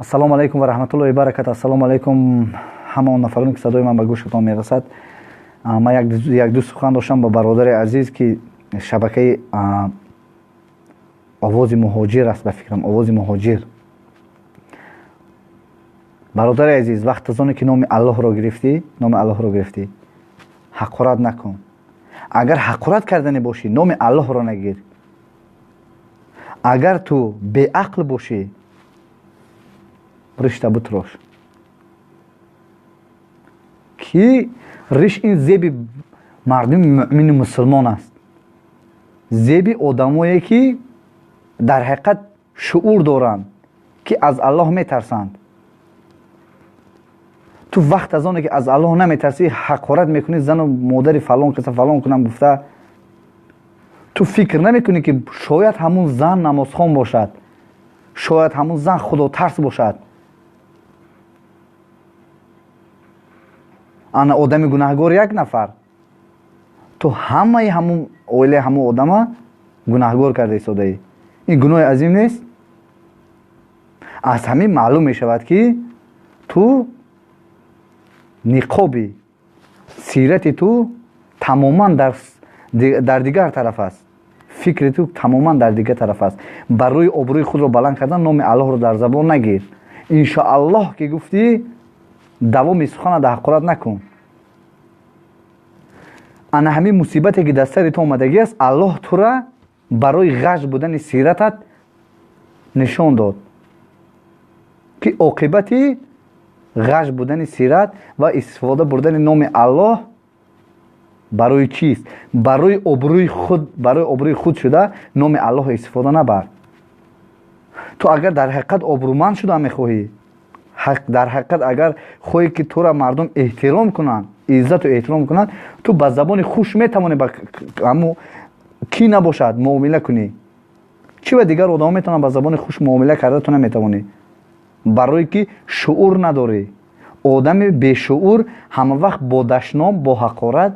Ассалому алайкум ва раҳматуллоҳи ва баракатуҳ. Ассалому алайкум ҳама он нафароне, ки садои ман ба гӯшатон мерасад. Ман як ду сухан доштам ба бародари азиз, ки шабакаи Овози Муҳоҷир аст, ба фикрам, Овози Муҳоҷир. Бародари азиз, вақт аз оне ки номи Аллоҳро гирифтӣ, номи Аллоҳро гирифтӣ, ҳақорат накун. Агар ҳақорат кардани бошӣ, номи Аллоҳро нагир. Агар ту беақл бошӣ, ришта бутрош. Ки риш ин зеби мардуми муъмини мусулмон аст, зеби одамое ки дар ҳақиқат шуур доранд, ки аз Аллоҳ метарсанд. Ту вақт аз оне ки аз Аллоҳ наметарсӣ, ҳақорат мекунӣ, зану модари фалон каса фалон кунам гуфта, ту фикр намекунӣ, ки шояд ҳамун зан намозхон бошад, шояд ҳамун зан худотарс бошад. Ана одами гунаҳгор як нафар, ту ҳамаи ҳамун оилаи ҳамун одама гунаҳгор карда истодаӣ. Ин гуноҳи азим нест? Аз ҳамин маълум мешавад, ки ту ниқоби сирати ту тамоман дар дигар тараф аст, фикри ту тамоман дар дигар тараф аст. Барои обрӯи худро баланд кардан номи Аллоҳро дар забон нагир. Иншоаллоҳ ки гуфтӣ, давоми сухана дар ҳақорат накун. Ана ҳамин мусибате ки дар сари ту омадагӣ аст, Аллоҳ тура барои ғаш будани сиратат нишон дод, ки оқибати ғаш будани сират ва истифода бурдани номи Аллоҳ барои чист? Барои обрӯи худ, барои обрӯи худ шуда номи Аллоҳ истифода набар. Ту агар дар ҳақиқат обрӯманд шуда мехоҳӣ, дар ҳақиқат агар хоҳӣ, ки тура мардум эҳтиром кунанд, иззату эҳтиром кунанд, ту ба забони хуш метавонӣ ба ҳамун кӣ набошад муомила кунӣ. Чӣ ба дигар одамо метавонанд ба забони хуш муомила карда, ту наметавонӣ? Барое ки шуур надорӣ. Одами бешуур ҳама вақт бо дашном, бо ҳақорат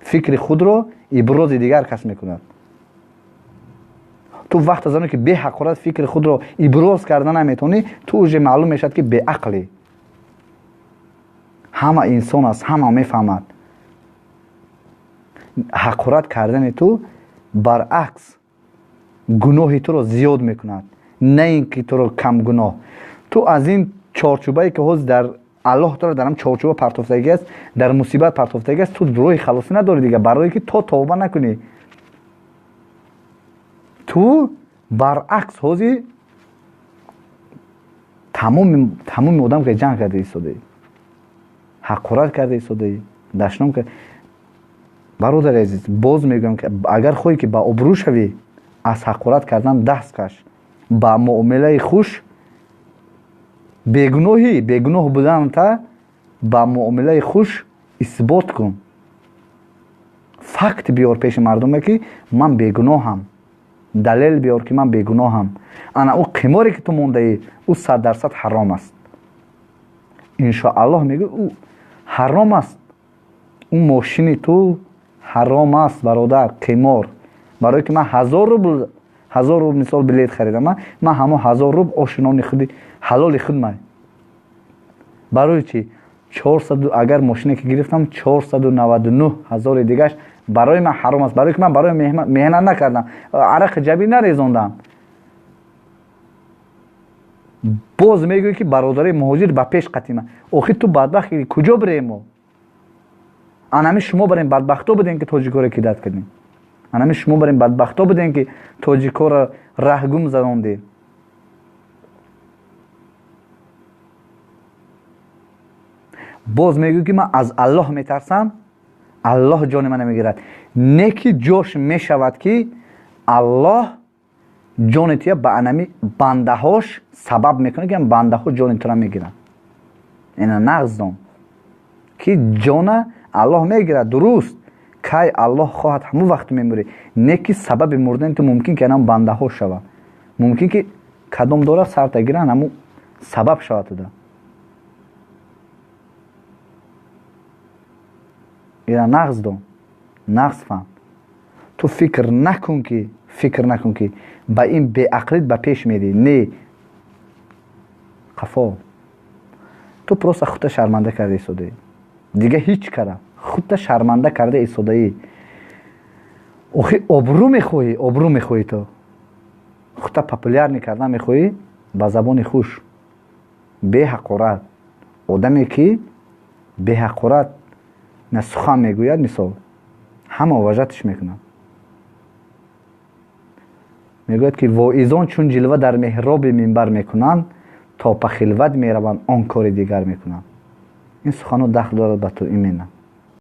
фикри худро ибрози дигар кас мекунад. Ту вақт аз оне ки беҳақорат фикри худро иброз карда наметавонӣ, ту уже маълум мешавад, ки беақлӣ. Ҳама инсон аст, ҳама мефаҳмад. Ҳақорат кардани ту баръакс гуноҳи туро зиёд мекунад, на ин ки туро камгуноҳ. Ту аз ин чорчӯбае ки ҳозир дар Аллоҳ туро дар ҳам чорчӯба партофтагӣ аст, дар мусибат партофтагӣ аст, ту роҳи халосӣ надорӣ дига, барое ки то тавба накунӣ. Ту баръакс ҳозир тамоми одам ки ҷанг карда истодаӣ, ҳақорат карда истодаӣ, дашном карда. Бародари азиз, боз мегӯям, ки агар хоҳӣ ки ба обрӯ шавӣ, аз ҳақорат кардан даст каш, ба муомилаи хуш, бегуноҳӣ, бегуноҳ буданта ба муомилаи хуш исбот кун. Факт биёр пеши мардуме, ки ман бегуноҳам, далел биёр, ки ман бегуноҳам. Ана ӯ қиморе ки ту мондаӣ, ӯ 100% ҳаром аст. Иншоаллоҳ мегӯ, ӯ ҳаром аст. Ӯ мошини ту ҳаром аст, бародар, қимор. Барое ки ман 1000 рубл, 1000 рубл мисол билет харидам, ман ҳамон 1000 рубл оши нони худи ҳалоли худ май. Барои чӣ? Чорсаду агар мошине ки гирифтам, 499 ҳазори дигаш барои ман ҳаром аст, барое ки ман барои меҳнат накардам, арақи ҷабӣ нарезондам. Боз мегӯӣ, ки бародари муҳоҷир ба пеш қатима. Охир ту бадбахт, куҷо бирем мо? Анами шумо барем бадбахто будем, ки тоҷикоро кидать кардем. Анами шумо барем бадбахто будем, ки тоҷикоро раҳгум занондем. Боз мегӯӣ, ки ман аз Аллоҳ метарсам, Аллоҳ ҷони мана мегирад. Не, ки ҷош мешавад, ки Аллоҳ ҷони туя ба анами бандаҳош сабаб мекунад, ки бандаҳо ҷони тура мегиранд. Ина нағз дон, ки ҷона Аллоҳ мегирад, дуруст, кай Аллоҳ хоҳад, ҳамон вақт мемурӣ. Не, ки сабаби мурдани ту мумкин ки анам бандаҳо шавад, мумкин ки кадом дора сарта гиранд, ҳамун сабаб шавад туда. Ира нағз дон, нағз фаҳм. Ту фикр накун, ки фикр накун, ки ба ин беақлит ба пеш мерӣ. Не. Қафо ту просто худта шарманда карда истодаӣ, дига ҳеҷ кара, худта шарманда карда истодаӣ. Охи, обрӯ мехоҳӣ, обрӯ мехоҳӣ, ту худта популярный кардан мехоҳӣ. Ба забони хуш, беҳақорат. Одаме ки беҳақорат на сухан мегӯяд, мисол, ҳама уважать ш мекунад. Мегӯяд, ки воизон чун ҷилва дар меҳроби минбар мекунанд, то па хилват мераванд, он кори дигар мекунанд. Ин суханҳо дахл дорад ба ту именно.